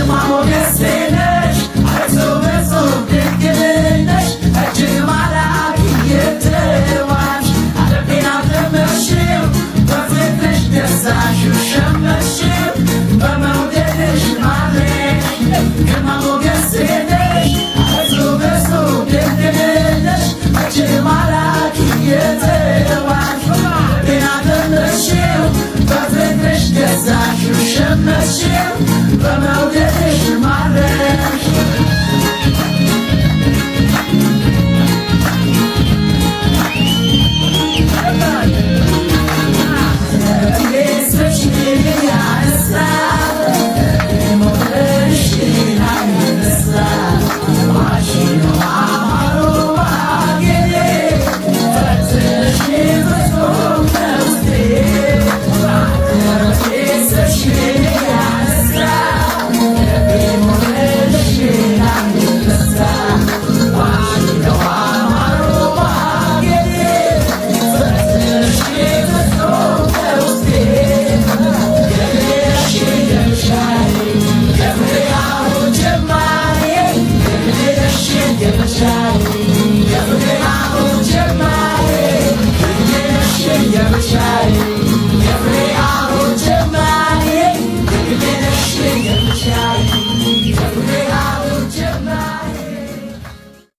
ግርማ ሞገሴ ነሽ፣ እጹብ እጹብ ድንቅ ነሽ፣ እጅግ ማራኪ የተዋብሽ። ልቤን አደመቅሽው በፍቅርሽ ገዛሽው ሸመትሽው በመውደድሽ ማረክሽ። ግርማ ሞገሴ ነሽ፣ እጹብ እጹብ ድንቅ ነሽ፣ እጅግ ማራኪ የተዋብሽ። ልቤን አደመቅሽው በፍቅርሽ ገዛሽው ሸመትሽው በመውደድሽ ማረክሽ።